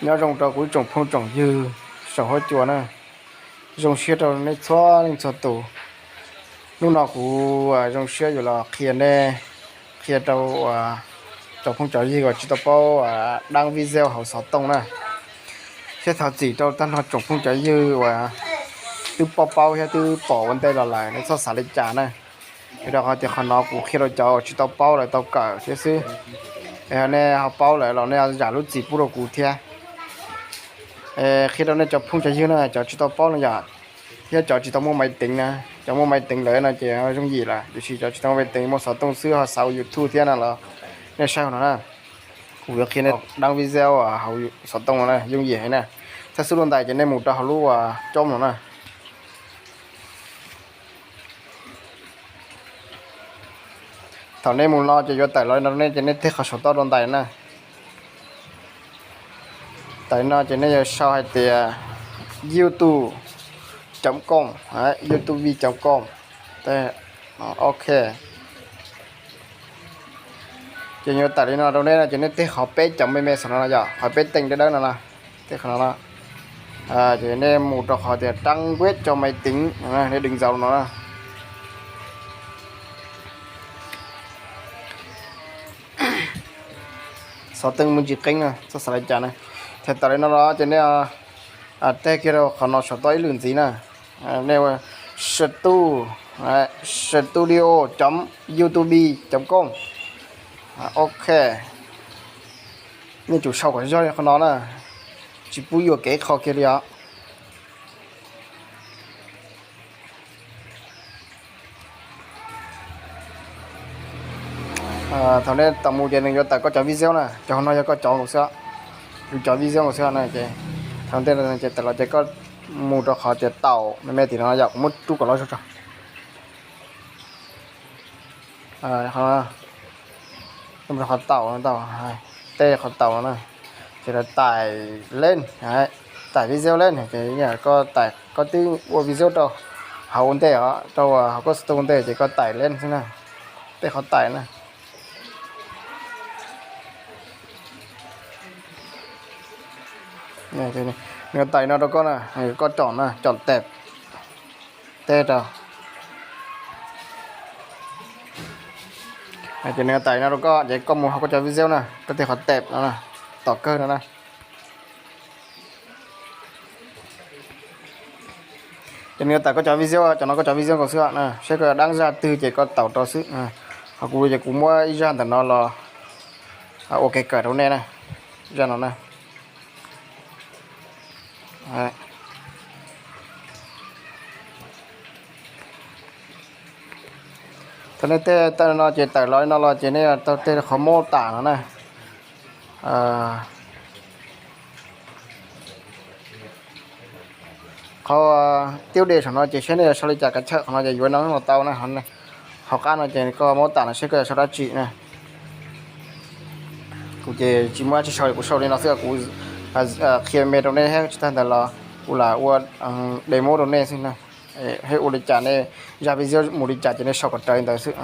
Nyob zoo rau kuv ib tsoom phooj tsoom ywg saum huab cua na, zoo siab rau nej txhua leej txhua tus. Hnub no kuv zoo siab yuav los qhia nej, qhia rau tsoom phooj tsoom ywg uas tsis tau paub dab video hauv xov tooj na. Thiab thov txim rau tag nrho tsoom phooj tsoom ywg uas twb paub paub thiab twb pom ua ntej los lawm nej txhob xav li cas na. Vim rau qhov tias qhov no kuv qhia rau cov uas tsis tau paub lawv tau kawm thiab xwb. Nej ho paub lawm los nej zam lub txim pub rau kuv thiab. Qhia rau nej cov phooj cov ywg na, cov tsis tau paub no yom, thiab cov tsis tau muaj maiv teev na. Cov muaj maiv teev lawm no ces zoo yim lawm, tiam sis cov tsis tau muaj maiv teev muaj xov tooj xwb ho xav ua YouTube thiab no los nej saib hauv no na. Kuv yuav qhia nej dab video hauv xov tooj no na, yooj yim heev na. Thaum xub dua ntais ces nej mus rau hauv lub coob no na. Thaum nej mus no ces yuav tawm los no rau nej ces nej tig qhov saum toj dua ntais na. Tawm no ces nej yuav sau hais tias youtube chấm com, youtube chấm com. Ok. Ces yuav tawm li no rau nej no ces nej tig qhov peb cov me me saum no no yom, qhov peb teej dawb dawb no no, tig qhov no no. Ces nej mus rau qhov tias trang web cho máy tính, nej đừng giàu no na. Xov tooj muaj ntsis qeeb na, txhob xav li cas na. Thaum tawm li no los ces nej tig kiag rau qhov no saum toj ib lwm ntxiv na. Nej stu, studio chấm youtube chấm com. Ok. Nej tsum sau kom zog li qhov no na, tsis pub yuam kev qho kiag li os. Thaum nej tawm mus ces nws yuav tawm koj cov video na, cov hauv no yog koj cov nkaus xwb, kuv cov video nkaus xwb na. Ces thaum ntej ces tawm los ces koj mus rau qhov tias taum me me tim no yom, kuv muab rub kom loj zog tso. Qhov taum, tej qhov taum no na, ces lawv tải lên, tải video lên ces koj tải, koj twb ua video rau hauv ua ntej os, rau hauv koj xov tooj ua ntej ces koj tải lên xwb na, tej qhov tải na. Nws tải no rau koj na, koj chọn na, chọn tệp, teb rau. Ces nws tải no rau koj ces koj mus hauv koj cov video na, koj tej qhov tệp no, tom kawg no na. Ces nws tải koj cov video, cov no koj cov video nkaus xwb na, seb koj dab zaj twg ces koj taum rau xwb. Ho kuv ces kuv muab ib zaj ntawm no los ua kev kawm rau nej na, zaj no na. Thaum nej tej tawm no ces tawm los li no los ces nej tau tej qhov mô tả no na. Qhov tiêu đề saum no ces seb nej yuav sau li cas, kav chawj qhov no ces yuav no los tau na. Hauv qab no ces koj mô tả no seb koj yuav sau dab tsi na. Kuv ces tsis muaj dab tsi sau, kuv sau li no xwb, kuv qhia me rau nej thiab tsis tag ntawd los kuv lam ua demo rau nej xwb na. Thiab ua li cas nej zaj video mus li cas ces nej sau kom raws li ntawd xwb.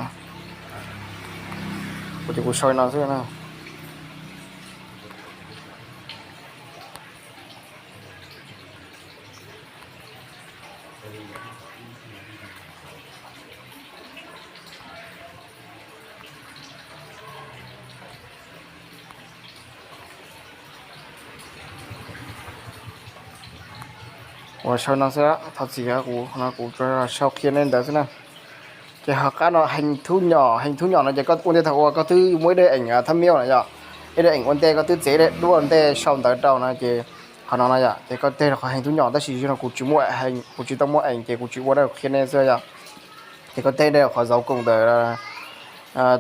Kuv ces kuv sau li no xwb na. Ua sau no xwb, thov txim, kuv no kuv tsuas sau qhia nej ntawd xwb na. Ces hauv qab no heev thub nyom, heev thub nyom no ces koj ua ntej thaum uas koj twb muaj ib daim eem thab miauj na yom, ib daim eem ua ntej koj twb txiav ib daim duab ua ntej sau ntawv rau no ces qhov no no yom, ces koj teg rau qhov heev thub nyom, tab sis yog no kuv tsis muaj, kuv tsis tau muaj eem ces kuv tsis ua rau qhia nej xwb yom. Ces koj teg rau qhov dấu cộng ntawm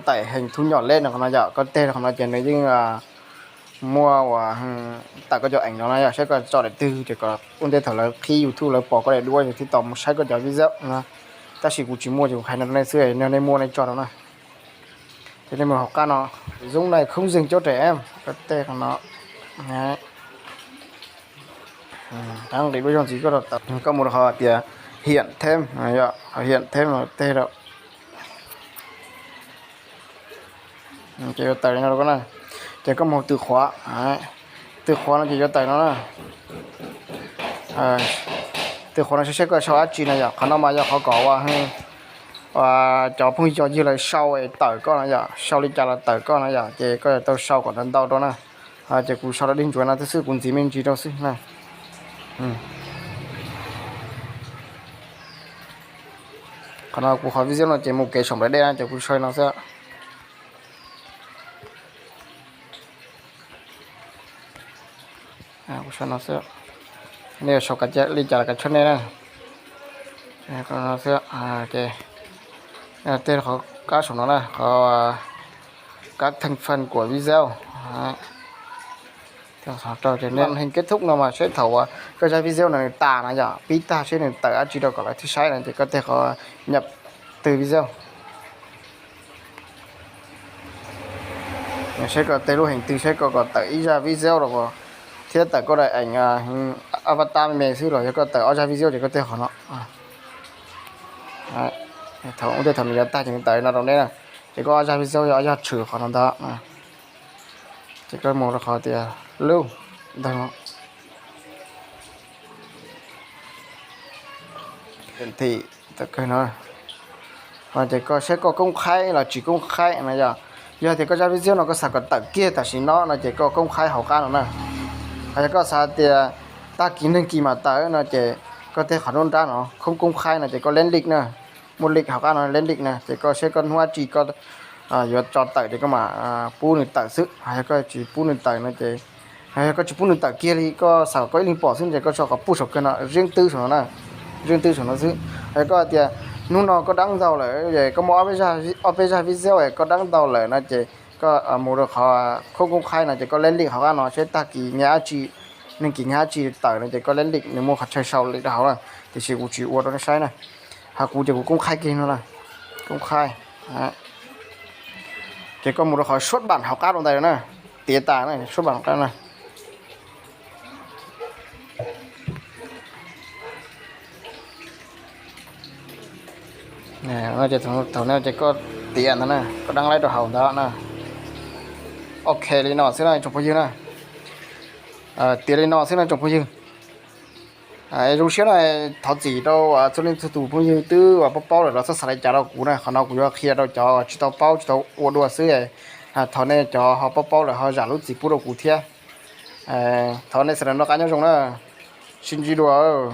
tải heev thub nyom lej no qhov no yom, koj teg rau qhov no ces nws yeej muaj uas tawm koj cov eem no na yom, saib koj tso daim twg ces kom ua ntej thaum lawv qhib YouTube lawv pom koj daim duab thiaj tau mus saib koj cov video no. Tab sis kuv tsis muaj ces kuv hais no rau nej xwb, nej muaj nej tso rau na. Ces nej mus hauv qab no, Dũng này không dành cho trẻ em, koj teg qhov no. Nqis lub zog ntxiv koj rau tawm, koj mus rau qhov tias hiện thêm, hiện thêm no teg rau. Ces yuav tawm li no rau koj na. Ces koj mus từ khóa, Twg qhuav no ces yuav tawm no na. Twg qhuav no saib saib koj sau dab tsi no yom. Qhov no mas yog qhov kom ua cov phooj ywg lawv sau es tawm koj no yom, sau li cas los tawm koj no yom, ces koj yuav tau sau kom ntau ntau rau na. Ces kuv sau rau dej ntsuav no xwb, kuv ntxiv me ntsis rau xwb na. Qhov no kuv qhov video no ces mus kev saum nplawv dej na, ces kuv sau no xwb. Kuv sau no xwb. Nej yuav sau li cas los kav tsij nej na. Xwb, ces tej qhov kab saum no na, qhov kab theej fan kuam video. Màn hình kết thúc no mas seb thaum uas koj zaj video no nws tas no yom, pib tag seb nws tawm dab tsi rau kom lawv thiaj saib no ces koj tej qhov nhập từ video. Saib koj tej lub heev twg, saib koj kom tawm ib zaj video los thiab tawm koj daim eev avatar me me xwb los yog koj tawm ob zaj video ces koj tej qhov no. Thaum ub tej thaum nws yuav tag ces nws tawm no rau neb na. Ces koj ob zaj video yog ob zaj tshwm qhov no ntag. Ces koj mus rau qhov tias lub ntag no. Hiển thị no. Ces koj saib koj koob qhaib los tsis koob qhaib no yog. Yog tias koj zaj video no koj xav kom tawm kiag tam sim no no ces koj koob qhaib hauv qab no na. Hos yog koj xav tias tag kis neeg kis mam tawm no ces koj tej qhov nruab nrab no koob koob qhaib no ces koj leb lij na. Muaj lij hauv qab no, leb lij na, ces koj saib koj hnub dab tsi koj yuav tso tawm ces koj mam pub nws tawm xwb. Hos yog koj tsis pub nws tawm no ces, yog koj tsis pub nws tawm kiag li, koj xav kom koj ib leeg pom xwb ces koj tso qhov pub saum kawg no, rienj twb saum no na. Rienj twb saum no xwb. Hos yog koj tias hnub no koj dab ntau lawm, koj muaj ob peb zaj video koj dab ntau lawm no ces koj mus rau qhov koob koob qhaib no ces koj leb lij hauv qab no saib tag kis nyias dab tsi, neeg kis nyias dab tsi tawm no ces koj leb lij, nws muaj qhov chaw sau lij rau hauv na. Tiam sis kuv tsis ua rau nej saib na. Hos kuv ces kuv koob qhaib kiag no na. Koob qhaib. Ces koj mus rau qhov xuất bản hauv qab rau ntawd na. Tiav tas na, xuất bản hauv qab na. Thaum no ces koj tiav ntawd na, koj dab laib rau hauv ntawd na. Ok li no xwb na tsoom phooj ywg na. Tiav li no xwb na tsoom phooj ywg. Zoo siab na, thov txim rau txhua leej txhua tus phooj ywg twb uas paub paub lawm los txhob xav li cas rau kuv na. Qhov no kuv yuav qhia rau cov tsis tau paub tsis tau ua dua xwb. Thov nej cov ho paub paub lawm ho zam lub txim pub rau kuv thiab. Thov nej sawv daws noj qab nyob zoo na. Sib ntsib dua.